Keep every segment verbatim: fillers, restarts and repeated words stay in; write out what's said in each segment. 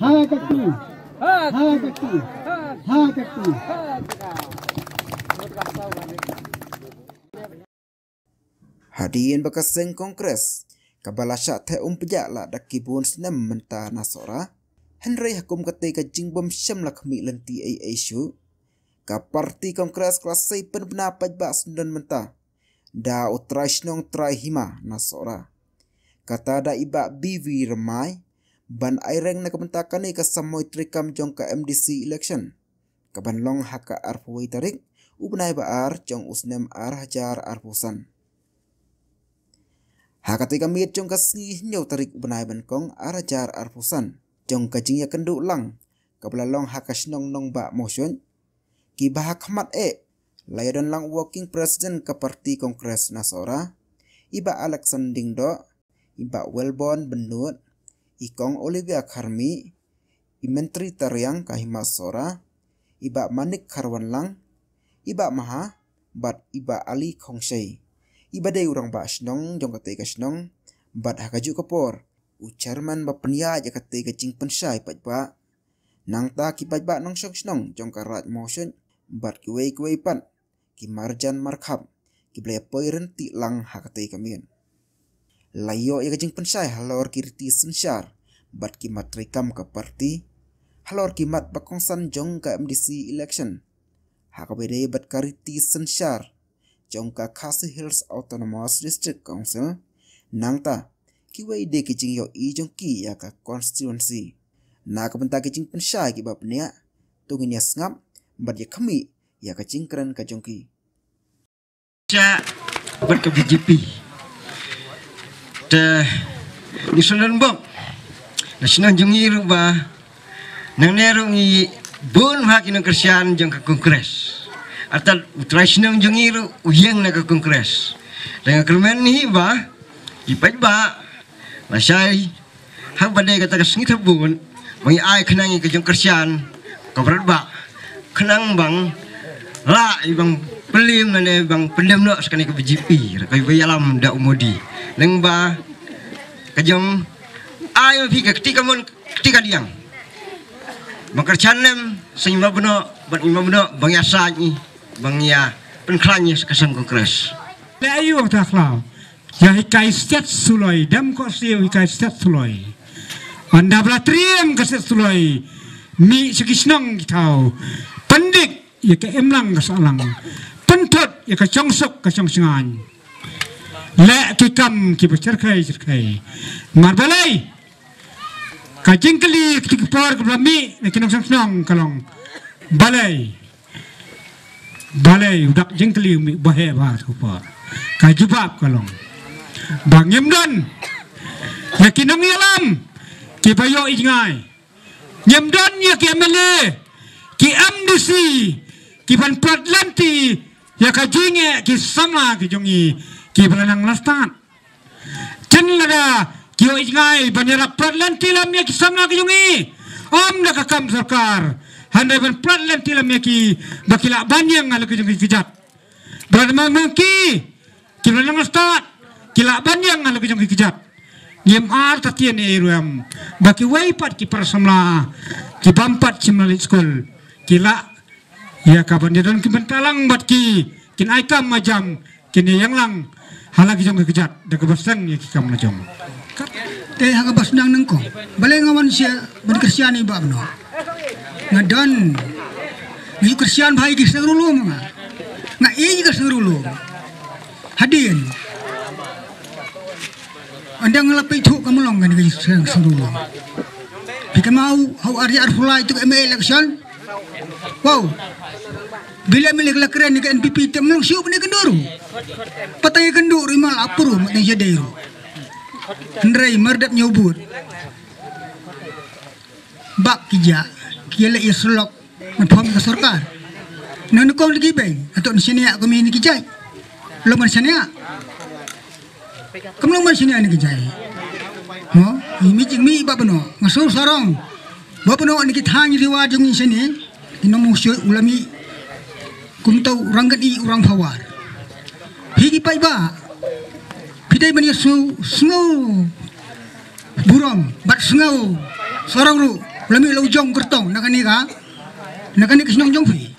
Ha ka kti. Ha ka kti. Ha ka kti. Hadien ba ka seng Congress kaba la shah theh um pjah la da ki bun snem mynta na Sohra. Hynrei ha kum kata ka jingbym shym la khmih lynti ei ei shuh, ka parti Congress ka la sei pynbna paidbah syndon mynta da u trai shnong trai hima na Sohra. Kata da i bah B V Rymbai ban ai reng na ka bynta kane ka samoi treikam jong ka M D C election kaban long ha ka arphew wei tarik u bnai ba ar jong u snem ar hajar arphew san. Ha kata ka miet jong ka sngi hynñiew tarik u bnai ba nyngkong ar hajar arphew san jong ka jingïakynduh lang kaba la long ha ka shnong Nongbah Mawshun, kiba ha khmat eh la ïadon lang u working president ka parti Congress na Sohra, i bah Alexander Diengdoh, i bah Wellborn Bynnud, i kong Olivia Kharmih, i myntri tariang ka hima Sohra, i bah Manik Kharwanlang, i bah Maha bad i bah Ali Khongshei, iba dei u rangbah shnong jong kata ka shnong bad ha kajuh ka por u chairman ba pynïaid ïa kata ka jingpynshai paidbah. Nangta ki paidbah nongshong shnong jong ka Raid Mawshun bad kiwei kiwei pat ki marjan markhap kiba la ïapoi rynti lang ha kata ka miet. La ïoh ïa ka jingpynshai halor ki riti synshar bad ki mat treikam ka parti, halor ki mat ba kongsan jong ka M D C election, ha kaba ïadei bad ka riti synshar jong ka Khasi Hills Autonomous District Council, nangta kiwei de ki jingïohi jong ki ïa ka constituency. Na ka bynta ki jingpynshai kiba bniah, to ngin ïa sngap bad ïa khmih ïa ka jingkren ka jong ki. Sha bad ka B J P. Te ngi sngewbha bok na shnong jong ngi ruh ba nangne ruh ngi bun ha ki nongkyrshan jong ka Congress. Artat u trai shnong jong ngi ruh u ïeng na ka Congress. Te nga kyrmen hi ba i paidbah lashai ha ba dei kata ka sngi thabun ba ngi ai khnang ïa ka jong kyrshan ka bret ba khnang bang la i bang pynliem ne bang pyndem noh sa kane ka B J P ka ba ïalam da u Modi. Nang ba ka jong ai ma phi ka kti ka mon kti ka diang. Bang kyrshan nem sa ngi ma bno bang ngi ma bno bang ïa sa ngi bang ïa pynkhlaiñ ngi sa ka sem Congress. Le ayu ta khlaw. Ïa hikai stet suloi dem ko siew hikai stet suloi. Ynda ba la triem ka stet suloi mih sha ki shnong ki thaw. Pyndik ïa ka imlang ka sahlang. Pynthut ïa ka shongsuk ka shongshngaiñ. Leh ki kam kiba cherkhei cherkhei. Mar balei ka jingkylli kti ki por kaba la mih na ki nongshong shnong ka long balei. Balei u dak jingkylli u mih ba heh ba ha ka por. Ka jubab ka long ba ngim don ïa ki nongïalam kiba ïoh ïa jngai. Ngim don ïa ki M L A ki M D C kiban prat lynti ïa ka jingeh ki samla ki jong ngi kiba la nang la stad. Chen lada ki ïoh ïa jngai ban ïarap prat lynti lem ïa ki samla ki jong ngi. Ym da ka kam sorkar. Hynrei ban prat lynti lem ïa ki ba ki lah ban ïeng ha la ki jong ki kjat. Ba da ma ma ki ki la nang stad ki lah ban ïeng ha la ki jong ki kjat. Ngim artatien ei ruh em ba kiwei pat ki para samla ki bym pat shim la leit skul ki lah ïa ka ban ïa don ki bynta lang bad ki kin ai kam ma jam kin ïa ïeng lang ha la ki jong ki kjat da kaba seng ïa ki kam la jong. Te ha kaba sdang nyngkong balei nga wan sha ban kyrshan i Bah Bnok. Nga don ngi kyrshan bha ïa ki seng rulum nga. Nga ïa ki seng rulum hadien. Ynda nga la peit thuh ka mlong kane ka seng seng ruh. Phi kynmaw ha u ar hajar arphew lai tu ka M A election. Wow. Bila mlek la kren ka N P P te mlong shu bne kynduh ruh. Pateng kynduh ruh ma la puru ma teng shadei ruh. Hynrei mar dep ñiew bud. Bak ki ja ki leh ïa slok. Ngan phom ka sorkar. Nang nukong lagi beng. Atok nang shaniah kami ni ki jai. Long ngan shaniah. Kam long ngan shaniah ni ki jai. Mo, i mi jing mi Bah Bnok. Nga shu sarong. Bah Bnok ni ki thang riwa jong ngi shani. Ki nong mo shu ulami. Kum tau urang gat i urang phawar. Phi ki paidbah. Phi dei ban ïa shu sngew burom bad sngew sarong ruh. Lami la u jong kyrtong na kane ka, na kane ka shnong jong phi.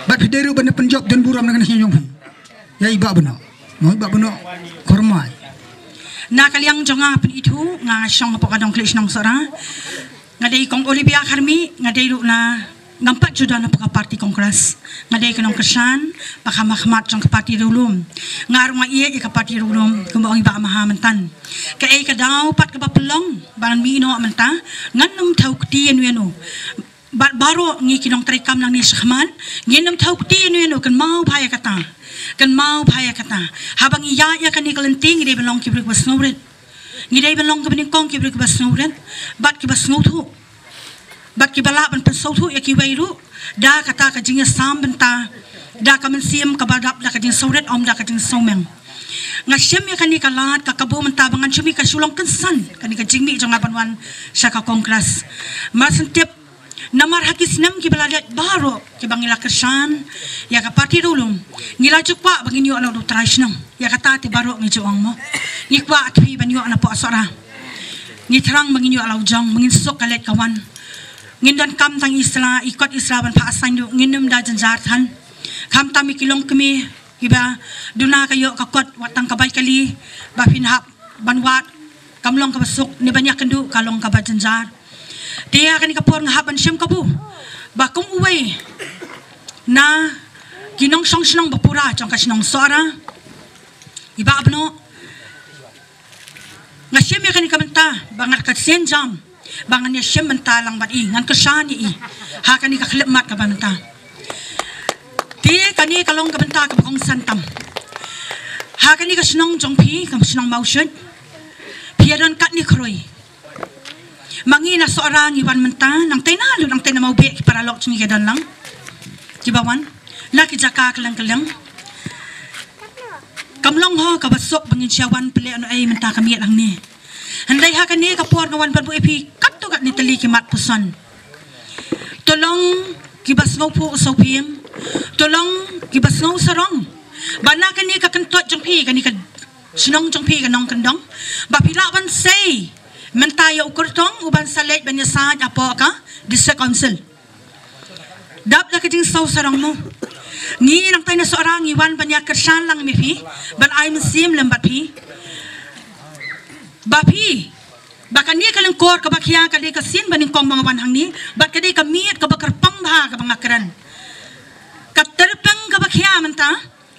Bad phi dei ruh ban pynjop don burom na kane ka shnong jong phi. Ïa i Bah Bano. Mo i Bah Bano. Kyrmai. Na ka liang jong nga pynithuh nga shong hapoh ka dong khlieh shnong Sohra. Nga dei kong Olivia Kharmi, nga dei ruh na ngam pat ju don hapoh ka party Congress. Nga dei ka nongkyrshan ba kham ha khmat jong ka party Riewlum. Nga ruh nga ïeit ïa ka party Riewlum kumba ong i Bah Maha mynta. Kaei ka daw pat kaba pynlong ba ngan mih noh mynta, ngan nym thaw kti ïano ïano. Bad baroh ngi ki nongtrei kam nangne shakhmat ngin nym thaw kti ïano ïano, kynmaw bha ïa kata. Kynmaw bha ïa kata. Haba ngi ïaid ïa kane ka lynti ngi dei ban long ki briew kiba sngewrit. Ngi dei ban long kiba nyngkong ki briew kiba sngewrit bad kiba sngewthuh. Bad kiba lah ban pynsngewthuh ïa kiwei ruh da kata ka jingïasam bynta da ka mynsiem kaba dap da ka jingsngewrit, ym da ka jingsngewmeng. Nga shem ïa kane ka lad ka kabu mynta ba ngan shu mih, ka shu long kynsan kane ka jingmih jong nga ban wan sha ka Congress. Mar shen tip, namar ha ki snem kiba la leit baroh kiba ngi la kyrshan ïa ka party Riewlum, ngi la ju kwah ba ngin ïoh noh u trai shnong. Ïa kata te baroh ngi ju ong mo. Ngi kwah tbit ban ïoh na poh Sohra. Ngi thrang ba ngin ïoh la u jong, ba ngin suk ka leit ka wan. Ngin donkam tang i sla, i kot i sla ban phah asain duh, ngin nym da jynjar than. Khamtam ïa ki longkmie kiba duna ka ïoh ka kot, wat tang ka bai kali ba phin hap ban wad, kam long kaba suk, ne ban ïakynduh ka long kaba jynjar. Te ïa kane ka por nga hap ban shem kabu ba kum uwei na ki nongshong shnong ba pura jong ka shnong Sohra, i Bah Bano, nga shem ïa kane ka bynta ba ngat ka sien jam ba ngan ïa shem bynta lang bad i, ngan kyrshan ïa i ha kane ka khyllipmat kaba mynta. Te kane ka long ka bynta kaba kongsan tam ha kane ka shnong jong phi, ka shnong Mawshut. Phi ïa don katne khrui. Ma ngi na Sohra ngi wan mynta, nangtei na lut, nangtei na Mawbeh, ki paralok jong ngi ki don lang kiba wan na ki jaka kylleng kylleng. Kam long ho kaba suk ba ngin shu wan pynleh noh ei mynta ka miet hangne. Hynrei ha kane ka por nga wan ban buh ïa phi katto katne tylli ki mat puson. To long kiba sngewphuh sngewphim, to long kiba sngewsarong ba na kane ka kyntoit jong phi, kane ka shnong jong phi ka Nongkyndong, ba phi lah ban sei mynta ïa u kyrtong u ban sa leit ban ïasaid hapoh ka District Council. Dap da ka jingsngewsarong mo. Ngi nangtei na Sohra ngi wan ban ïa kyrshan lang ïa phi, ban ai mynsiem lem bad phi. Ba phi, ba kane ka lyngkor kaba khia ka dei ka sien ba nyngkong ba nga wan hangne, bad ka dei ka miet kaba kyrpang bha kaba nga kren. Ka tyrpeng kaba khia mynta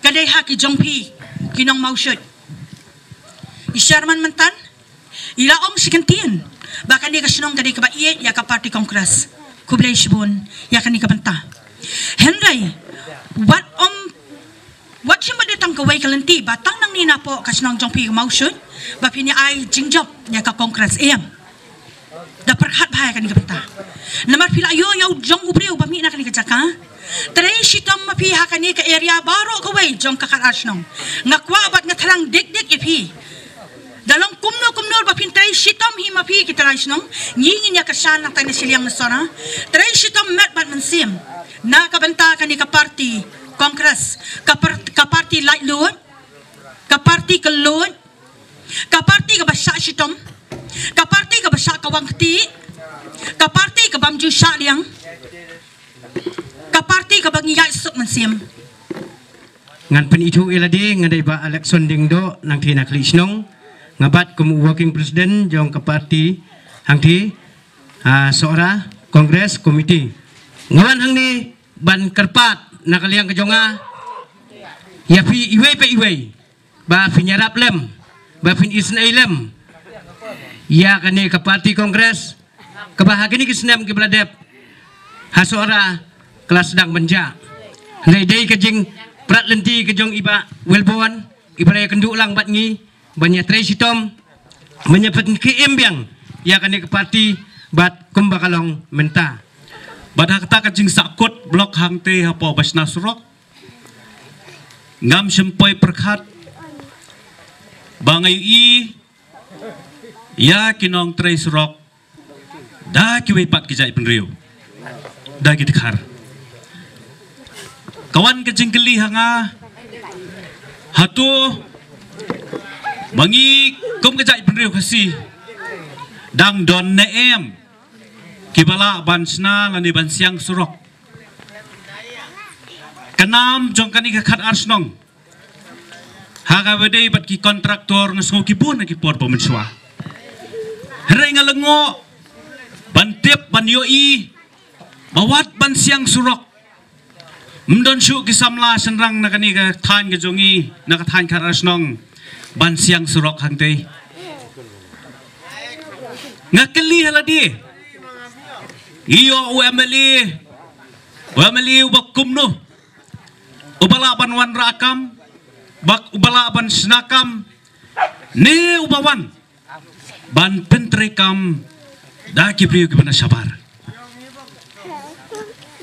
ka dei ha ki jong phi ki nong Mawshut. I Chairman mynta i la ong shi kyntien ba kane ka shnong ka dei kaba ïeit ïa ka party Congress. Khublei shibun ïa kane ka bynta. Hynrei wat ym, wat shym ba dei tang kawei ka lynti, ba tang nangne na poh ka shnong jong phi ka Mawshut ba phin ïa ai jingjop ïa ka Congress, em? Da pyrkhat bha ïa kane ka bynta. Namar phi la ïoh ïa u jong u briew ba mih na kane ka jaka. Trei shitom ma phi ha kane ka area baroh kawei jong ka Khadar shnong. Nga kwah bad nga thrang dik dik ïa phi. Da long kumno kumno ba phin trei shitom hi ma phi ki trai shnong, ngi ngin ïa kyrshan nangtei na shiliang na Sohra. Trei shitom met bad mynsiem na ka bynta kane ka party Congress, ka par-, ka party laitluid, ka party kylluid, ka party kaba shah shitom, ka party kaba shah kawang kti, ka party kaba ym ju shah liang, ka party kaba ngi ïaid suk mynsiem. Ngan pynithuh ïa lade, nga dei Bah Alexon Diengdoh, nangtei na Khlieh Shnong, nga bat kum u working president jong ka party hangtei, ah, Sohra Congress Committee. Nga wan hangne ban kyrpad na ka liang ka jong nga ïa phi iwei pa iwei ba phin ïarap lem, ba phin isynei lem ïa kane ka party Congress, kaba ha kine ki snem kiba la dep ha Sohra ka la sdang ban jah. Hynrei dei ka jingprat lynti ka jong i Bah Wilborn iba la ïakynduh lang bad ngi ban ïa trei shitom, ban ïa pynkhie im biang ïa kane ka party bad kumba ka long mynta. Bad ha kata ka jingsahkut block hangtei hapoh ba shna surok, ngam shym poi pyrkhat ba nga ïohi ïa ki nongtrei surok da kiwei pat ki jaitbynriew, da ki dkhar. Ka wan ka jingkylli ha nga, hato ma ngi kum ka jaitbynriew Khasi dang don ne em kiba lah ban shna lane ban siang surok. Ka nam jong kane ka khatar shnong ha kaba dei bad ki kontraktor nga sngew ki bun ha ki por ba mynshuwa. Hynrei nga lyngngoh ban tip ban ïohi ba wat ban siang surok, ym don shuh ki samla shynrang na kane ka thaiñ ka jong ngi, na ka thaiñ khatar shnong ban siang surok hangtei. Nga kylli ha lade, ïoh u MLA, u MLA uba kumno, uba lah ban wanrah kam, ba uba lah ban shna kam, ne uba wan ban pyntreikam da ki briew kiba na shabar.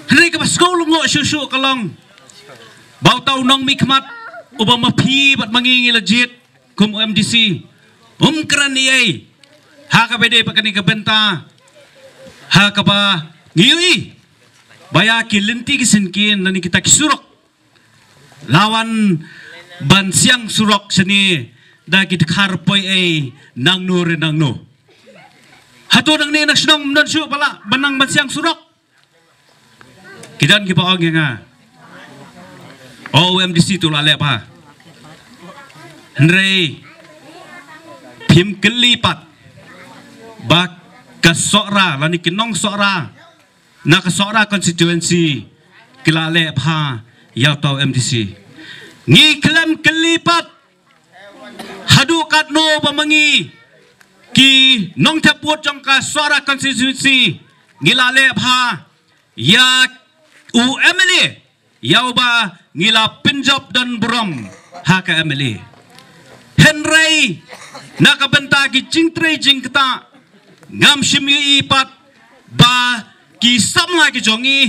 Hynrei kaba sngewlyngngoh shuh shuh ka long ba uta u nongmihkhmat uba ma phi bad ma ngi ngi la jied kum u MDC, um kren ei ei ha kaba dei bad kane ka bynta, ha kaba ngi ïohi ba ïa ki lynti ki syngkien lane kita ki surok la wan ban siang surok shane da ki dkhar poi ei nangno re nangno. Hato nangne na shnong ym don shuh ba lah ban nang ban siang surok? Ki don kiba ong ïa nga, o u MDC to la leh bha. Hynrei phim kylli pat ba ka Sohra lane ki nong Sohra na ka Sohra constituency ki la leh bha ïa uta u MDC. Ngi khlem kylli pat haduh katno ba ma ngi ki nongthep vote jong ka Sohra constituency ngi la leh bha ïa u MLA, ïa uba ngi la pynjop don burom ha ka MLA. Hynrei na ka bynta ki jingtrei jingktah ngam shym ïohi pat ba ki samla ki jong ngi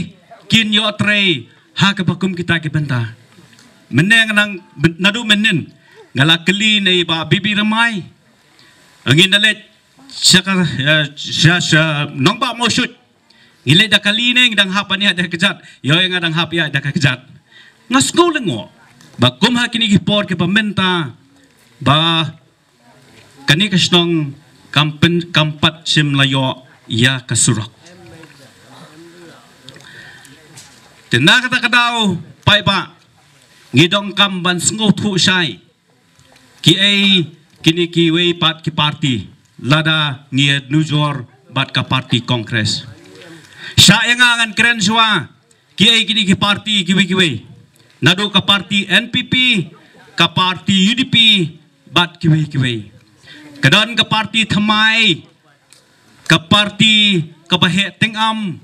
kin ïoh trei ha kaba kum kita ki bynta. Mynne nga nang, naduh mynnin nga la kylli na i Bah B B Ramai, ngin da leit sha ka, eh, sha, sha Nongbah Mawshut. Ngi leit da ka kali ne ngi dang hap ban ïaid da ka kjat, ïoh nga dang hap ïaid da ka kjat. Nga sngewlyngngoh ba kum ha kine ki por kiba mynta ba kane ka shnong kam pyn, kam pat shym la ïoh ïa ka surok. Te na kata ka daw paidbah, ngi donkam ban sngewthuh shai kiei kine kiwei pat ki parti, lada ngi ïanujor bad ka parti Congress. Shah ïa nga ngan kren shuwa kiei kine ki parti kiwei kiwei, naduh ka parti NPP, ka parti UDP bad kiwei kiwei. Ka don ka parti thymmai, ka parti kaba heh tyngam.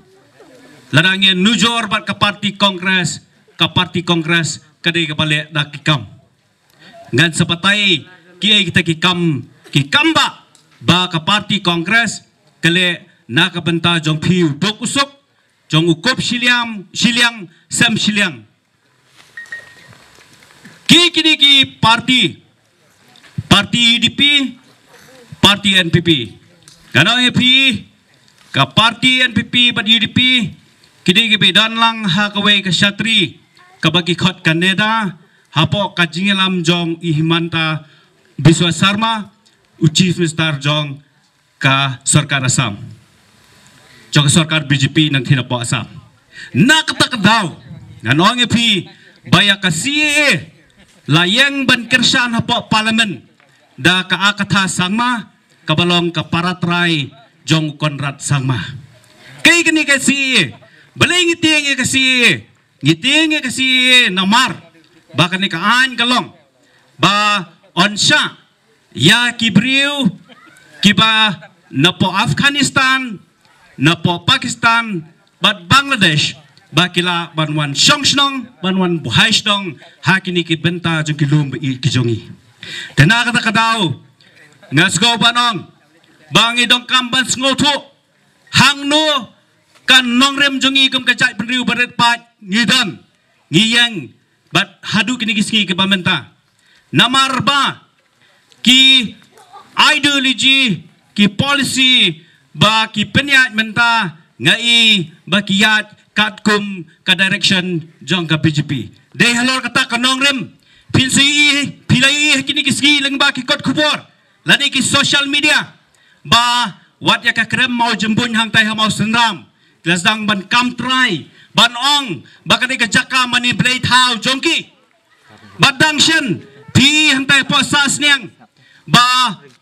Lada ngi ïanujor bad ka parti Congress, ka parti Congress ka dei kaba leh da ki kam. Ngan sa batai kiei kita ki kam, ki kam ba, ba ka parti Congress ka leh na ka bynta jong phi u duk u suk, jong u kup shiliang, shiliang sem shiliang. Ki kine ki parti, parti UDP, parti NPP. Ngan ong ïa phi, ka parti NPP bad UDP ki dei kiba don lang ha kawei ka shatri kaba ki khot ka NEDA, hapoh ka jingïalam jong i Himanta Biswa Sarma, u Chief Minister jong ka sorkar Assam, jong ka sorkar BJP nangtei napoh Assam. Na kata ka daw ngan ong ïa phi ba ïa ka CAA la ïeng ban kyrshan hapoh Parliament da ka Agatha Sangma, kaba long ka para trai jong u Conrad Sangma. Kaei kane ka CAA? Balei ngi tieng ïa ka CAA? Ngi tieng ïa ka CAA namar ba kane ka aiñ ka long ba yn shah ïa ki briew kiba napoh Afghanistan, napoh Pakistan bad Bangladesh ba ki lah ban wan shong shnong, ban wan buhai shnong ha kine ki bynta jong ki lum ba ïeit ki jong ngi. Te na kata ka daw nga sngew ban ong ba ngi donkam ban sngewthuh hangno ka nongrim jong ngi kum ka jaitbynriew ba rit paid ngi don, ngi ïeng bad haduh kine ki sngi kiba mynta. Namar ba ki ideology, ki policy ba ki pynïaid mynta nga i ba ki ïaid katkum ka direction jong ka BJP. Dei halor kata ka nongrim, phin sa ïohi, phi la ïohi ha kine ki sngi lyngba ki kot khubor lane ki social media ba wat ïa ka krem Mawjymbuin hangtai ha Mawsynram, ki la sdang ban kam trai, ban ong ba kane ka jaka mane blei thaw jong ki. Bad dang shen phi hangtai hapoh Sahsniang, ba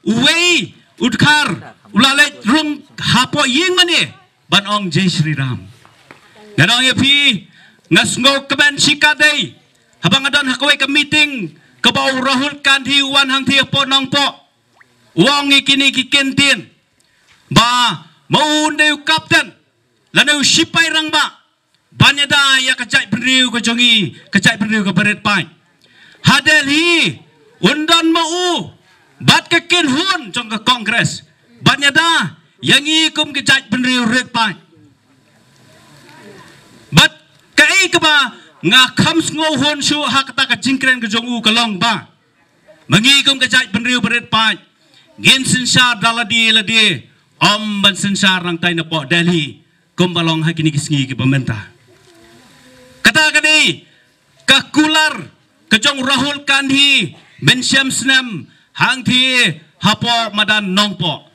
uwei u dkhar u la leit rung hapoh ïing mane ban ong Jai Shri Ram. Ngan ong ïa phi, nga sngewkmen shikatdei haba nga don ha kawei ka meeting kaba u Rahul Gandhi u wan hangtai hapoh Nongpoh, u ong ïa kine ki kyntien ba ma u un dei u captain lane u shipai rangbah ban ïada ïa ka jaitbynriew ka jong ngi, ka jaitbynriew kaba rit paid. Ha Delhi un don ma u bad ka kynhun jong ka Congress ban ïada ïa ngi kum ka jaitbynriew rit paid. Bad kaei kaba nga kham sngewhun shuh ha kata ka jingkren ka jong u ka long ba ma ngi kum ka jaitbynriew ba rit paid ngin synshar da lade lade, ym ban synshar nangtai napoh Delhi kumba long ha kine ki sngi kiba mynta. Kata ka dei ka kular ka jong Rahul Gandhi mynshem snem hangtai hapoh madan Nongpoh.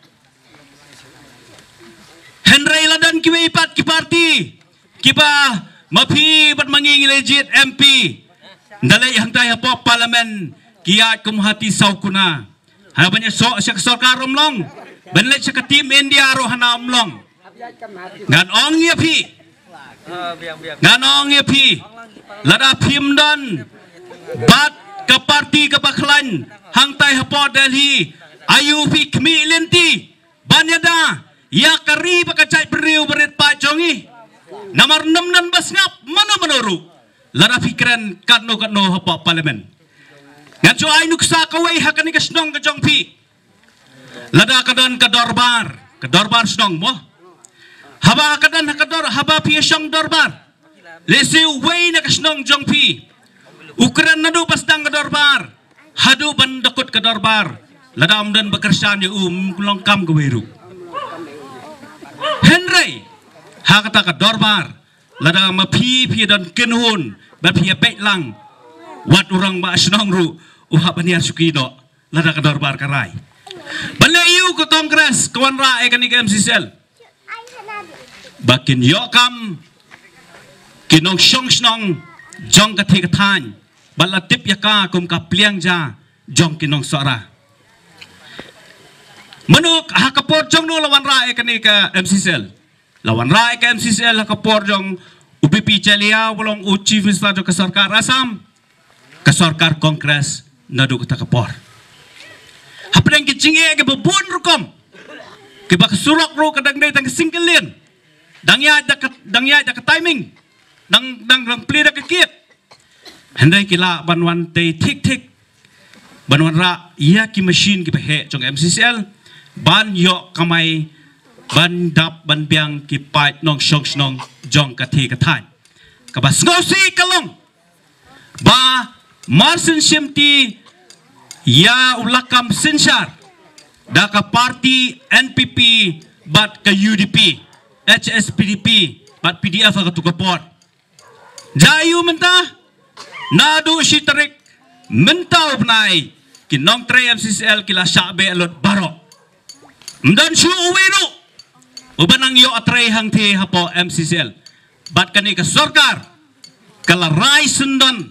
Hynrei la don kiwei pat ki parti kiba ma phi bad ma ngi ngi la jied M P, nda leit hangtai hapoh Parliament ki ïaid kum hati sawkuna. Haba ngi ïasoh sha ka sorkar ym long, ban leit sha ka Team India ruh hana ym long. Ngan ong ïa phi, ngan ong ïa phi, lada phim don bad ka parti kaba khlaiñ hangtai hapoh Delhi, aïu phi khmih lynti ban ïada ïa ka ri bad ka jaitbynriew ba rit paid jong ngi? Namar ym don ba sngap mano mano ruh lada phi kren katno katno hapoh Parliament. Ngan shu ai nuksa kawei ha kane ka shnong ka jong phi. Lada ka don ka dorbar, ka dorbar shnong mo. Haba ka don ha ka dor, haba phi shong dorbar, lehse uwei na ka shnong jong phi u kren naduh ba sdang ka dorbar haduh ban da kut ka dorbar, lada ym don ba kyrshan ïa u, ym long kam kawei ruh. Hynrei ha kata ka dorbar, lada ma phi phi don kynhun ba phi ïa peit lang, wat u rangbah shnong ruh u hap ban ïa shuki noh lada ka dorbar ka rai. Ban leh aïu ka Congress ka wanrah ïa kane ka M C C L? Ba kin ïoh kam ki nongshong shnong jong ka thei ka thaiñ, ba la tip ïa ka kum ka pliang ja jong ki nongsohra. Mano ha ka por jong no la wanrah ïa kane ka M C C L? La wanrah ïa ka M C C L ha ka por jong u B P Chalia, u long u Chief Minister jong ka sorkar Assam, ka sorkar Congress naduh kata ka por. Hapdeng ki jingeh kiba bun rukom, kiba ka surok ruh ka dang dei tang ka single lane, dang ïaid da ka, dang ïaid da ka timing, dang, dang, dang plie da ka kit. Hynrei ki lah ban wan tei thik thik, ban wanrah ïa ki machine kiba heh jong M C C L, ban ïoh kamai, ban dap ban biang ki paid nongshong shnong jong ka thei ka thaiñ. Kaba sngewsih ka long ba mar syn shim ti ïa u lakam synshar da ka parti N P P bad ka U D P, H S P D P bad P D F ha katu ka por. Jia aïu mynta? Naduh shi tarik mynta u bnai, ki nongtrei M C C L ki la shah beh lut baroh. Ym don shuh uwei ruh uba nang ïoh trei hangthie hapoh M C C L. Bad kane ka sorkar ka la rai syndon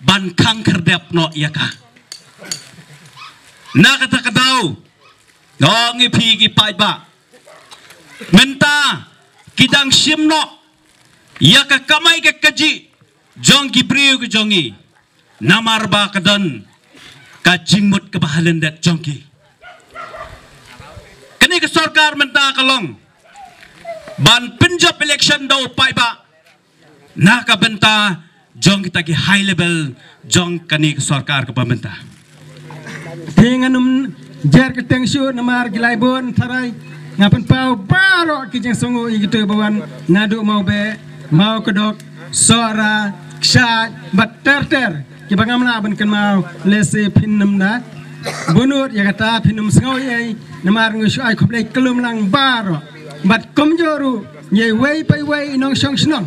ban khang khyrdep noh ïa ka. Na kata ka daw, nga ong ïa phi ki paidbah, mynta ki dang shim noh ïa ka kamai ka kajih jong ki briew ki jong ngi, namar ba ka don ka jingmut kaba ha lyndet jong ki. Kane ka sorkar mynta ka long ban pynjop election da u paidbah na ka bynta jong kita ki high level jong kane ka sorkar kaba mynta. Te ngan ym jer kyrteng shuh namar ki lai bun tharai. Nga pynpaw baroh ki jingsngewnguh ïa kito ba wan naduh Mawbeh, Mawkdok, Sohra, Kshaid bad ter ter kiba ngam lah ban kynmaw, lehse phin ym da bunud ïa kata, phin ym sngew ei ei, namar nga shu ai khublei khlem lang baroh. Bad kumjuh ruh ïa iwei pa iwei i nongshong shnong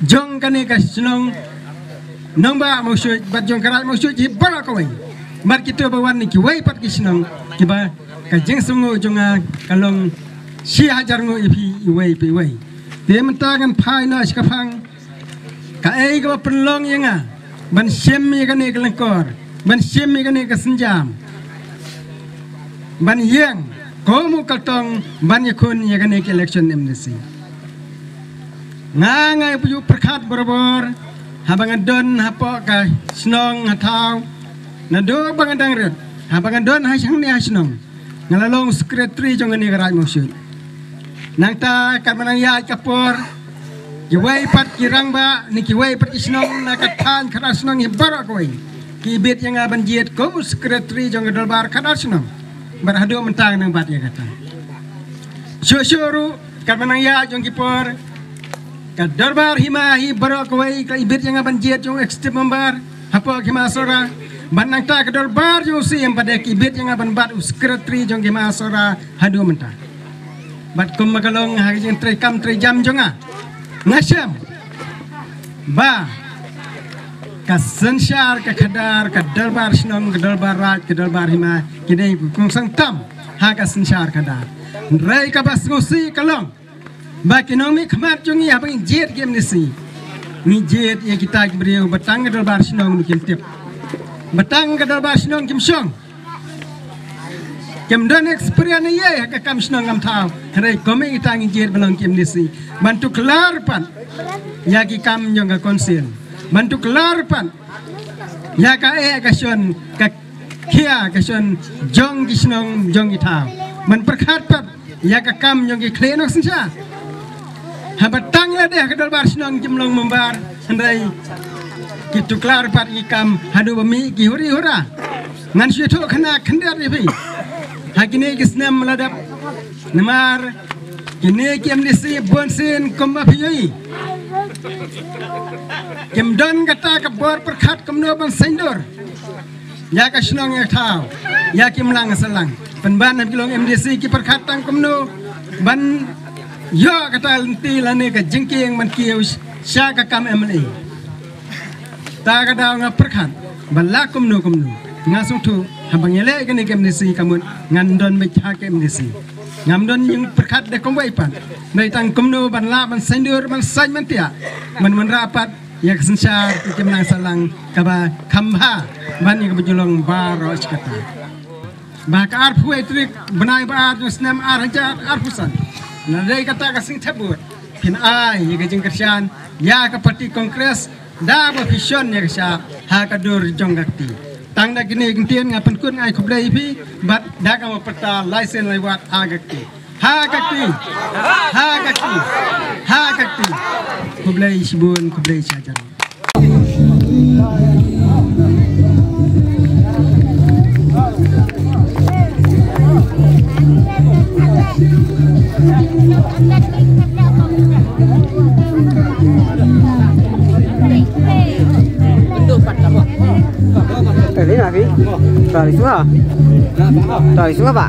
jong kane ka shnong Nongbah Mawshuit bad jong ka Raid Mawshuit hi baroh kawei. Bad kito ba wan na kiwei pat ki shnong kiba ka jingsngew jong nga ka long shi hajar nguh ïa phi iwei pa iwei. Te mynta ngan phai noh shaphang kaei kaba pynlong ïa nga ban shim ïa kane ka lyngkor, ban shim ïa kane ka sienjam, ban ïeng kum u kyrtong ban ïakhun ïa kane ka election M D C. Nga nga ïa pyrkhat barabor haba nga don hapoh ka shnong ha thaw, naduh ba nga dang rit, haba nga don ha shnong ne ha shnong, nga la long secretary jong kane ka Raid Mawshut. Nangta katba nang ïaid ka por, kiwei pat ki rangbah ne kiwei pat ki shnong na ka thaiñ Khadar Shnong hi baroh kawei ki bit ïa nga ban jied kum u secretary jong ka dorbar Khadar Shnong. Bad haduh mynta nang bat ïa kata. Shuh shuh ruh katba nang ïaid jong ki por, ka dorbar hima hi baroh kawei ka ibit ïa nga ban jied jong executive member hapoh ka hima Sohra. Bad nangta ka dorbar jong u Siem pat de ki ibit ïa nga ban bat u secretary jong ka hima Sohra haduh mynta. Bad kumba ka long ha ka jingtrei kam trei jam jong nga, nga shem ba ka synshar ka khadar, ka dorbar shnong, ka dorbar raid, ka dorbar hima, ki dei kongsan tam ha ka synshar khadar. Hynrei kaba sngewsih ka long ba ki nongmihkhmat jong ngi haba ngi jied ki M D C, ngi jied ïa kita ki briew ba tang ka dorbar shnong kim tip, ba tang ka dorbar shnong kim shong. Kim don experience ïa ha ka kam shnong kam thaw. Hynrei kum ïa kita ngi jied ba long ki M D C ban tuklar pat ïa ki kam jong ka council, ban tuklar pat ïa ka eh ka shon, ka khia ka shon jong ki shnong jong ki thaw, ban pyrkhat pat ïa ka kam jong ki khlieh nongsynshar. Haba tang lade ha ka dorbar shnong kim long member, hynrei ki tuklar pat ki kam haduh ba mih ki huri hura. Ngan shu ïathuh khynnah khyndiat ïa phi ha kine ki snem la dep, namar kine ki M D C bun sien kumba phi ïohi kim don kata ka bor pyrkhat kumno ban saiñdur ïa ka shnong ïa ka thaw, ïa ki imlang ka sahlang. Pynban ha ki long M D C ki pyrkhat tang kumno ban ïoh kata lynti lane ka jingkieng ban kiew sha ka kam M L A. Ta ka daw nga pyrkhat ba la kumno kumno, nga sngewthuh haba ngi leh kane ka M D C ka mut ngan don beit ha ka M D C. Ngam don jingpyrkhat da kumwei pat, hynrei tang kumno ban lah ban saiñdur, ban saiñ ban tiak, ban wanrah pat ïa ka synshar ka imlang sahlang kaba kham bha ban ïa kaba ju long baroh shi katta. Ba ka arphew wei tarik bnai ba ar jong snem ar hajar arphew san, na dei kata ka sing thep vote, phin ai ïa ka jingkyrshan ïa ka party Congress da ba phi shon ïa ka shap ha ka dur jong ka kti. Tang da kine ki ktien nga pynkut, nga ai khublei ïa phi bad da kaba pyrta lai sien lai wat ha ka kti. Ha ka kti. Ha ka kti. Ha ka kti. Khublei shibun, khublei shihajar. Eh, ni na phi? Tali sunga? Tali sunga ba?